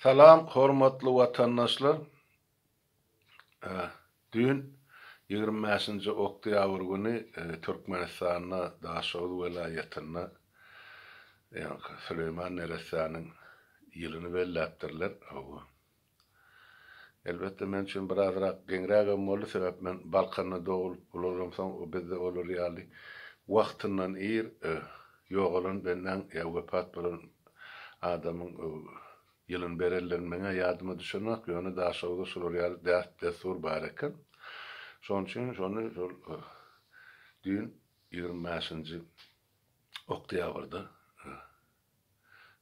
Salam hormatly watandaşlar. Düýn 25-nji oktýabr güni Türkmenistanda Daşoguz welaýatynda ýaňky Süleýman neressäniň ýylyny belläpdirler. Hawa. Elbetde men üçin birazrak geňrägem boldy, sebäp men Balkanda dogulup ulalamsoň bizde olar ýaly wagtyndan ir ýogalan bendäň ýa wepat bolan adamyň ýylyny berenlerini meňä ýadyma düşenok, ýöne Daşoguzda şular ýaly däp-dessur bar eken. Şonuň üçin şony şol düýn 25-nji oktýabrda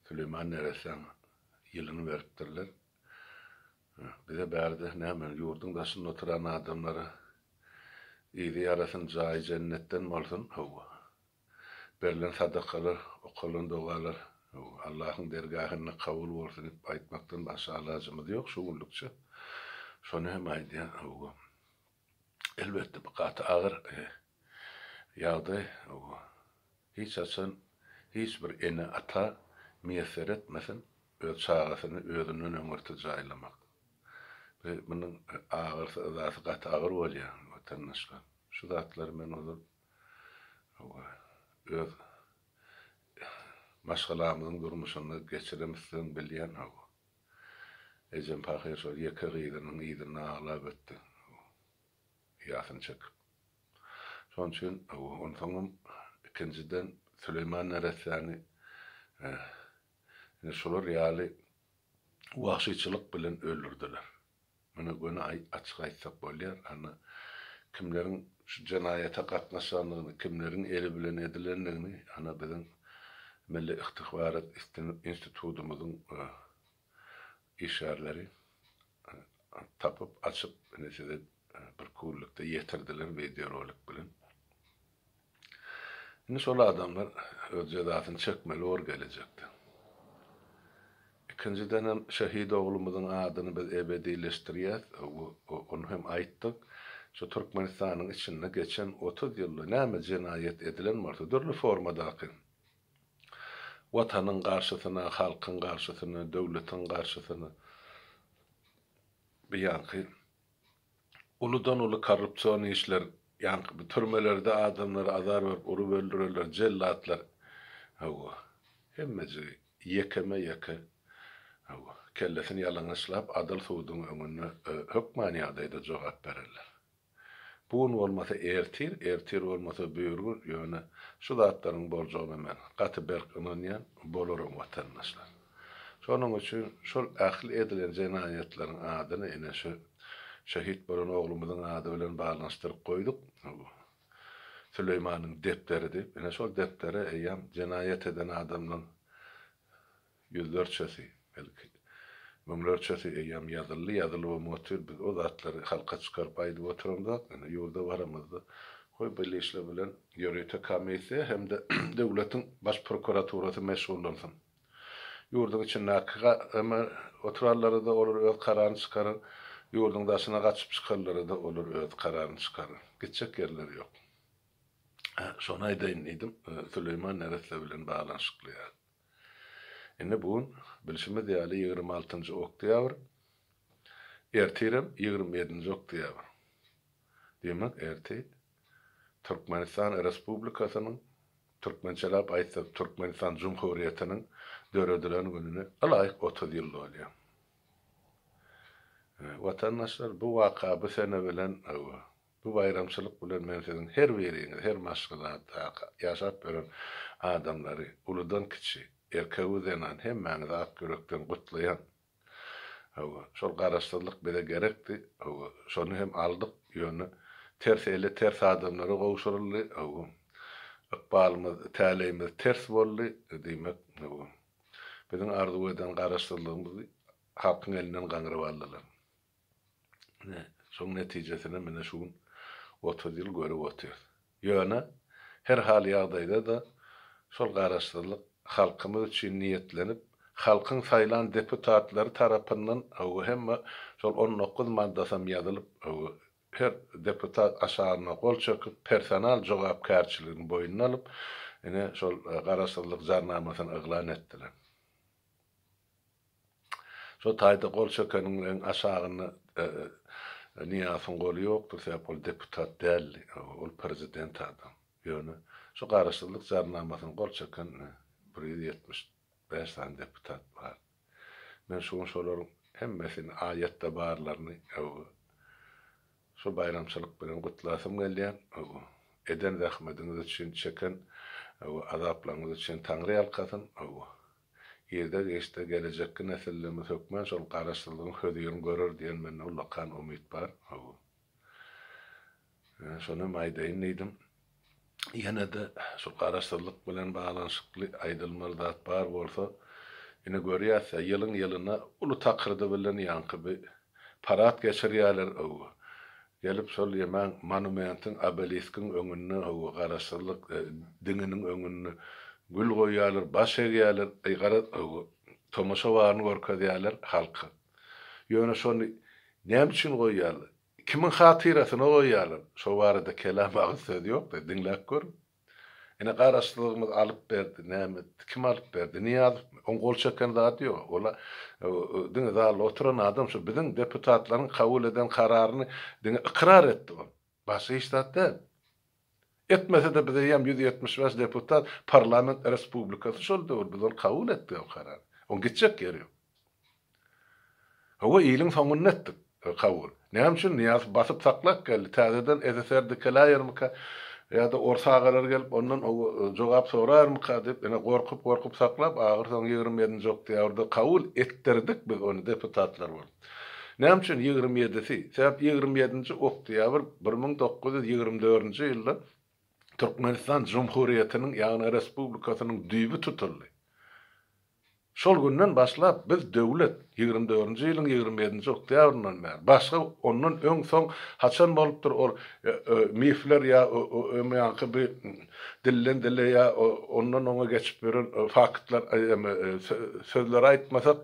Süleýman neressäň ýylyny beripdirler. Bize bärde näme, ýurduň daşynda oturan adamlara yzy ýarasyn, jaýy jennetden bolsun, hawa. Berlen sadakalar, okalan dogalar, hawa, Allahyň dergähinde kabul bolsun diýip aýtmakdan başga alajymyz ýok şu günlükçe. Şony hem aýdýan, hawa. Elbetde, bu gaty agyr ýagdaý. Hiç haçan hiç bir ene-ata miýesser etmesin öz çagasyny özünden öňürti jaýlamak. Bu munuň agyrsy, yzasy gaty agyr bolýar, watandaşlar. Şu zatlary men ozal öz maşgalamyzyň durmuşynda geçiremizsoň bilýän. Ejem pahyr şol ýeke gyzynyň yzynda aglap ötdi. Ýasyny çekip. Şonuň üçin onsoňam ikinjiden Süleýman neressäni ine şular ýaly wagşyçylyk bilen öldürdiler. Muny göni açyk aýtsak bolýar. Ana, kimleriň şu jenaýata gatnaşandygyny, kimleriň eli bilen edilendigini ana biziň Milli istihbarat institutymyzyň işgärleri tapyp, açyp, ine size bir günlükde ýetirdiler wideorolik bilen. Indi şol adamlar öz jezasyny çekmeli bor gelejekde. Ikinjidenem şehit oglumyzyň adyny biz ebedileşdirýäs, ony hem aýtdyk. Şu Türkmenistanyň içinde geçen 30 ýylda näme jenaýat edilen bolsa, dürli formadaky Watanyň garşysyna, halkyň garşysyna, döwletiň garşysyna bu ýaňky Uludan-uly korrupsion işler, ýaňky bu türmelerde adamlara azar berip urup öldürenler, jellatlar, hawa, hemmejigi ýekeme-ýeke, hawa, kellesini ýalaňaçlap adyl suduň öňünde hökman ýagdaýda jogap bererler. Bu gün bolmasa ertir, ertir bolmasa böýürgün, ýöne şu zatlaryň boljagyna men gaty berk ynanýan, bolaram watandaşlar. Şonuň üçin şol ähli edilen jenaýatlaryň adyny ine şu şehit bolan oglumyzyň ady bilen baglanyşdyryp goýduk. Süleýmanyň depderi diýip. Ine şol depdere eýýäm jenaýat eden adamlaryň ýüzlerçesi, belki, müňlerçesi eýýäm ýazyldy, ýazylybam otyr. Biz o zatlary halka çykaryp aýdyp oturamzok. Ine ýurda baramyzda goý bu işler bilen ýörite komissiýa hem-de döwletiň Baş prokuraturasy meşgullansyn. Ýurduň içindäki hem oturanlara-da olar öz kararyny çykarar, ýurduň daşyna gaçyp çykanlara-da olar öz kararyny çykarar. Gitjek ýerleri ýok. Hä, şony aýdaýyn diýdim, Süleýman neresse bilen baglanyşykly ýaly. Indi bu gün, bilşimiz ýaly, 26-njy oktýabr, ertirem 27-nji oktýabr. Diýmek, ertir Türkmenistan Respublikasynyň Türkmençeläp aýtsak, Türkmenistan Jumhuriýetiniň döredilen gününe ylaýyk 30 ýyl dolýar. Watandaşlar, bu waka, bu sene bilen, bu baýramçylyk bilen men siziň her biriňizi, her maşgaladaky ýaşap ýören adamlary, uludan-kiçi, erkegu-zenan hemmäňizi ak ýürekden gutlaýan. Hawa, şol garaşsyzlyk bize gerekdi. Hawa, şony hem aldyk. Ýöne ters ele ters adamlara gowşuryldy. Hawa, ykbalymyz, täleýimiz ters boldy. Diýmek, hawa, biziň arzuw eden garaşsyzlygymyzy halkyň elinden gaňryp aldylar. Ine, şoň netijesini mine şu gün 30 ýyl görüp otyrys. Ýöne, her hal ýagdaýda-da şol garaşsyzlyk halkymyz üçin niýetlenip, halkyň saýlan deputatlary tarapyndan hemme şol on dokuz maddasam ýazylyp, her deputat aşagyna gol çekip, personal jogapkärçiligini boýnuna alyp, ine, şol garaşsyzlyk jarnamasyny yglan etdiler. Şo taýda gol çekeniň aşagynda Nyýazowyň goly ýokdur, sebäp ol deputat däldi, ol prezident adam. Ýöne şu Garaşsyzlyk Jarnamasyna gol çeken 175 sany deputat bar. Men şu gün şolaryň hemmesini, aýatda barlaryny şu baýramçylyk bilen gutlasym gelýär. Eden zähmediňiz üçin, çeken azaplaryňyz üçin Taňry ýalkasyn. Irde-giçde gelejekki nesillerimiz hökmän şol Garaşsyzlygyň hözirini görer diýen mende ullakan umyt bar. Şonam aýdaýyn diýdim. Ýene-de şu Garaşsyzlyk bilen baglanyşykly aýdylmaly zat bar bolsa, ine görýäs-ä, ýylyň-ýylyna uly takyrdy bilen ýaňky bi parad geçirýärler, hawa. Gelip şol ýemäň monumentiň, obeliskiň öňünde, hawa, Garaşsyzlyk diňiniň öňünde gül goýýarlar, baş egýärler, eý garaz, hawa, tomaşa baryny görkezýärler halka. Ýöne şony näme üçin goýýarlar? Kimiň hatyrasyna goýýarlar? Şo barada kelam agyz söz ýok-da, diňläp görüň. Ine, Garaşsyzlygymyzy alyp berdi, näme etdi? Kim alyp berdi? Nyýazowmy? Oň gol çeken zady ýok. Ol-a diňe zalda oturan adam, şu biziň deputatlaryň kabul eden kararyny diňe ykrar etdi ol. Başga hiç zat däl. Etmese-de biz eýýäm 175 deputat parlament respublikasy şol döwür biz ony kabul etdik o karary. Oň gitjek ýeri ýok. Hawa iliň soňunda etdik kabul. Näme üçin Nyýazow basyp saklap geldi täzeden SSR dikeläýermika ýa-da ors agalary gelip ondan jogap soraýarmyka diýip ine gorkup gorkup saklap ahyr soň 27-nji oktýabrda kabul etdirdik biz ony deputatlar bolup. Näme üçin 27-si? Sebäp 27-nji oktýabr 1924-nji ýylda Türkmenistan Jumhuriýetiniň ýagny Respublikasynyň düýbi tutuldy. Şol günden başlap biz döwlet, 24-nji ýylyň 27-nji oktýabryndan bäri, başga ondan öň soň haçan bolupdyr ol mifler ýa ýaňky bi dilden dile ýa ondan oňa geçip ýören faktlar sözleri aýtmasak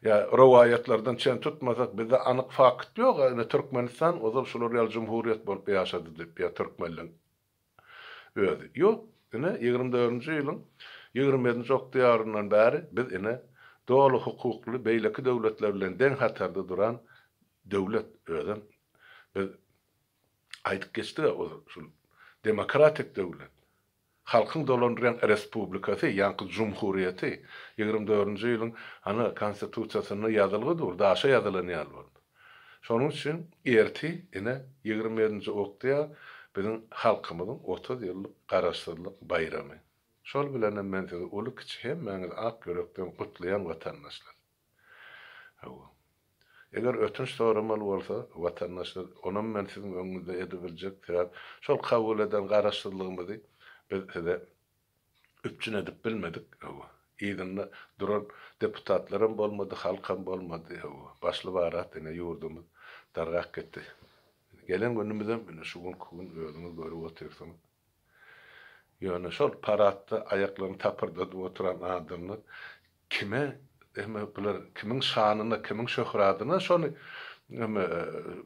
ýa rowaýatlardan çen tutmasak bizde anyk fakt ýok ine Türkmenistan ozal şular ýaly jumhuriýet bolup ýaşady diýip ýa türkmenleň özi. Ýok ine 24-nji ýylyň 27-nji oktýabryndan bäri biz ine doly hukukly beýleki döwletler bilen deň hatarda duran döwlet özem biz aýdyp geçdik-ä ozal şul demokratik döwlet. Halkyň dolandyrýan respublikasy, ýaňky jumhuriýeti 24-nji ýylyň hany konstitusiýasynda ýazylgy dur, daşa ýazylan ýaly boldy. Şonuň üçin erti ine 27-nji oktýabr biziň halkymyzyň 30 ýyllyk garaşsyzlyk baýramy. Şol bilenem men sizi uly-kiçi hemmäňizi ak ýürekden gutlaýan watandaşlar. Hawa. Eger ötünç soramaly bolsa, watandaşlar, onam men siziň öňüňizde edibiljek, sebäp şol kabul eden garaşsyzlygymyzy biz size üpjün edip bilmedik, hawa. Yzynda duran deputatlaram bolmady, halkam bolmady, hawa. Başly-barat ine ýurdumyz dargap gitdi. Gelen günümizem ine şu günki gün özüňiz görüp otyrsyňyz. Ýöne şol paradda aýaklaryny tapyrdadyp oturan adamlar kime eme bular kimiň şanyna kimiň şöhradyna şony eme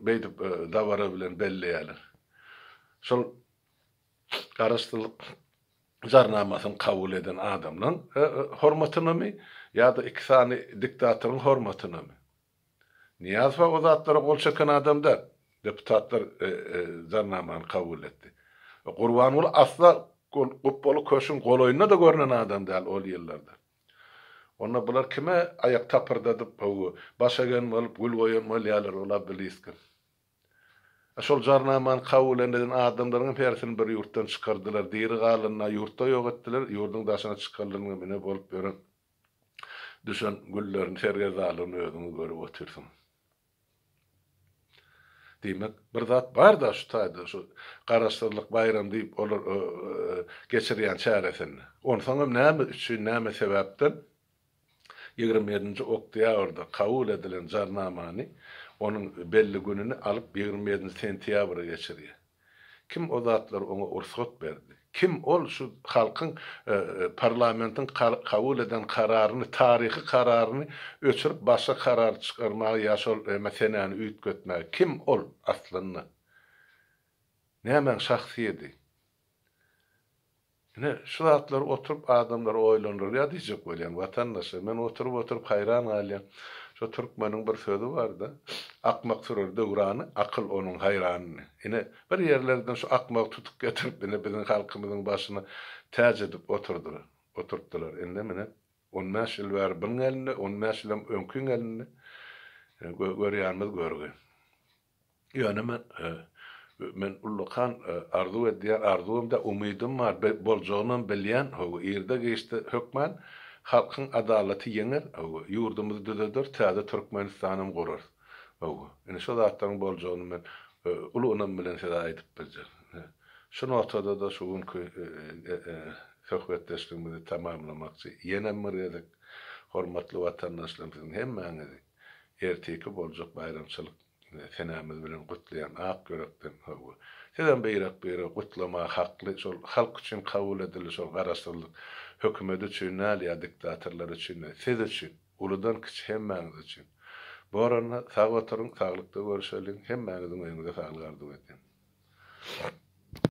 beýdip dabara bilen belleýärler. Şol garaşsyzlyk jarnamasyny kabul eden adamlaň hormatynamy ýa-da iki sany diktatoryň hormatynamy? Nyýazow o zatlara gol çeken adam däl. Deputatlar jarnamany kabul etdi. Gurbanguly asla ol gupbaly köşüň golaýynda-da görnen adam däl ol ýyllarda. Onda bular kime aýak tapyrdadyp, baş egen bolup, gül goýan bolýarlar ol obeliske. Şol jarnamany kabul eden adamlaryň hem hersini bir ýurtdan çykardylar. Diri galanyny ýurtda ýok etdiler, ýurduň daşyna çykarylanam ine bolup ýören Düşen güllerini, sergezdanlygyny özüňiz görüp otyrsyňyz. Diýmek, bir zat bar-da şu taýda, şu Garaşsyzlyk baýramy diýip olar geçirýän çäresinde. Onsoňam näme üçin, näme sebäpden 27-nji oktýabrda kabul edilen jarnamany, onuň belli gününi alyp 27-nji sentýabra geçirýär. Kim o zatlary oňa ursgat berdi? Kim ol şu halkyň parlamentiň kabul eden kararyny, taryhy kararyny öçürip başga karar çykarmaga ýa şol eme senäni üýtgetmäge kim ol aslynda? Nämäň şahsyýedi? Ine, şu zatlary oturyp adamlar oýlandyrýar diýjek bolýan, watandaşlar. Men oturyp-oturyp haýran galýan. Şo türkmeniň bir sözi bar-da, Akmak sürer döwrany, akyl onuň haýranyny. Ine, bir ýerlerden şu akmagy tutup getirip, ine, biziň halkymyzyň başyna täç edip oturdylar, oturtdylar. Indi, mine, on bäş ýyl bäri bunuň elinde, on bäş ýylam öňkiň elinde. Görýänimiz görgi. Ýöne men men ullakan arzuw edýän, arzuwym däl, umydym bar, boljagynam bilýän, hawa, irde-giçde hökman halkyň adalaty ýeňer, hawa, ýurdumyzy düzeder, täze Türkmenistanam gurarys. Hawa, ine şo zatlaryň boljagyny men uly ynam bilen size aýdyp biljek. Şu noktada-da şu günki söhbetdeşligimizi tamamlamakçy. Ýenem bir gezek, hormatly watandaşlarym, siziň hemmäňizi ertirki boljak baýramçylyk senämiz bilen gutlaýan ak ýürekden hawa. Sizem birek-biregi gutlamaga hakly, şol halk üçin kabul edildi şol garaşsyzlyk hökümet üçin däl ýa diktatorlar üçin däl, siz üçin, uludan kiçi hemmäňiz üçin. Bor onda, sag oturyň, saglykda görüşeliň, hemmäňiziň öýüňize saglyk arzuw edýän.